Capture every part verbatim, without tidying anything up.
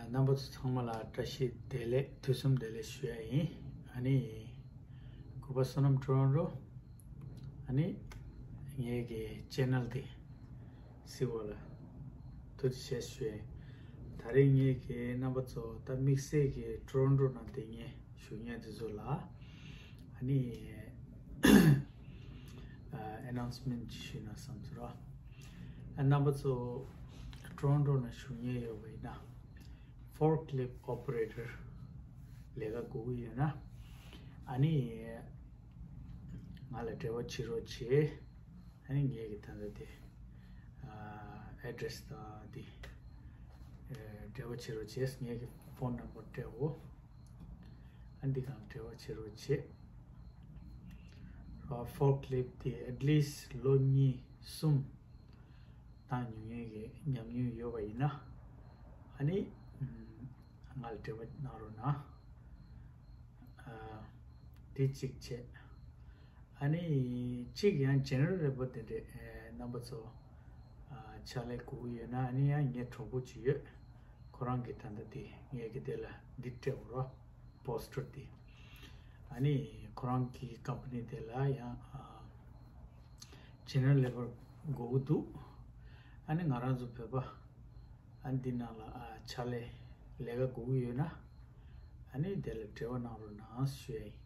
རྣམ་པ་ཚོ་ཚང་མ་ལ་བཀྲ་ཤིས་བདེ་ལེགས། དུས་གསུམ་བདེ་ལེགས་ཞུ་ཡ་ཡིན། ཨ་ནི་གུས་པ་བསོད་ནམས་ཀྲོ་རོན་ཀྲོ། ཨ་ནི་ངེད་ཀྱི་ཅེ་ནལ་འདི་གཟིགས་པ་ལ་ཐུགས་རྗེ་ཆེ་ཞུ་ཡ་ཡིན། ད་རེས་ངེད་ཀྱི་རྣམ་པ་ཚོ་ད་དམིགས་བསལ་གྱི་ཀྲོ་རོན་ཀྲོ་ནང་བསྡད་མཁན་བཞུགས་མཁན་དེ་ཚོ་ལ་ཨ་ནི་ཨ་ཨ་ནའུན་སི་མེན་ཊི་ཅིག་ཞུས་ན་བསམ་སོང་ར། ཨ་རྣམ་པ་ཚོ་ཀྲོ་རོན་ཀྲོ་ནང་བཞུགས་མཁན་ཡོད་པ་ཡིན་ན། Forklift operator ལས་ཀ་དགོས་ཀྱི་ཡོད་ན། ཨ་ནི་ང་ལ་འབྲེལ་བ་བྱེད་རོགས་བྱེད། ཨ་ནི་ངེད་ཀྱི་ད་ལྟ་དེ་ཨ་ཌི་རེ་སི་དང་དེ་ཨ་འབྲེལ་བ་བྱེད་རོགས་བྱེད། ངེད་ཀྱི་ཕོན་ནམ་བར་སྤྲད་འོ། ཨ་འདི་གང་འབྲེལ་བ་བྱེད་རོགས་བྱེད། ཨ་Forklift དེ་at least ལོ་གཉིས་གསུམ་བཏང་མྱོང་མཁན་གྱི་ཉམས་མྱོང་ཡོད་པ་ཡིན་ན། ཨ་ནི་ང་ལ་འབྲེལ་བ་གནང་རོགས་གནང་། ཨ་དེ་གཅིག་བྱས། ཨ་ནི་གཅིག་ཡང་ཇེ་ནེ་རལ་ལེ་བར་དེ་འདྲས་ཨ་རྣམ་པ་ཚོ་ཨ་ཕྱག་ལས་དགོས་ཀྱི་ཡོད་ན། ཨ་ནི་ཡང་ངའི་གྲོགས་པོ་ཅིག་ཡོད། ཁོ་རང་གིས་ད་ལྟ་དེ་ངེད་ཀྱི་དེ་ལ་འདི་སྤྲད་འོ་རོགས། པོ་སི་ཊར་དེ། ཨ་ནི་ཁོ་རང་གི་ཀམ་པ་ནི་དེ་ལ་ཡང་ཨ་ཇེ་ནེ་རལ་ལེ་བར་དགོས་ཀྱི་འདུག་ཨ་ནི་ང་རང་ཚོ་བོད་པ་ཨ་འདི་ནང་ལ་ཨ་ཕྱག་ལས་ལས་ཀ་དགོས་ཀྱི་ཡོད་ན། ཨ་ནི་དེ་ལ་འབྲེལ་བ་གནང་རོགས་གནང་ཞུ་ཡ་ཡིན།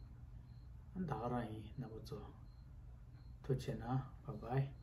ཨ་ད་ག་རང་ཡིན། རྣམ་པ་ཚོ་ཐུགས་རྗེ་གནང་། བྷའི་བྷའི།